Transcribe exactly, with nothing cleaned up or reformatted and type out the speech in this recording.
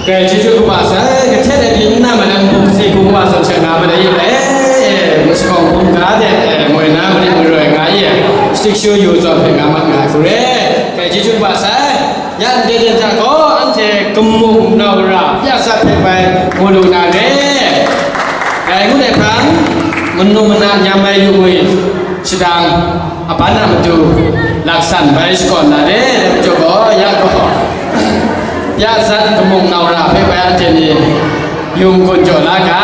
Grai chyeju kaba sai, kahtet ai pyi n na ma na, nbung si hku wa zawn sha nga ma na yin dai, e, mashakawng hkungga de, e, moi na marit maroi nga ye, shadikshu yu zawn hpe nga mat nga ai hku re. Grai chyeju kaba sai, ya ndai de hta gaw, anhte kamung nau ra, pya sat hpe bai mu lu na re. Rai ngut ai hpang, manu mana nyam ai yu ngwi shadang, aban a matu laksan bai shakawn na re, dai majaw gaw, ya gaw, ya zat kamung nau ra hpe bai anhte ni yung gun jaw la ga,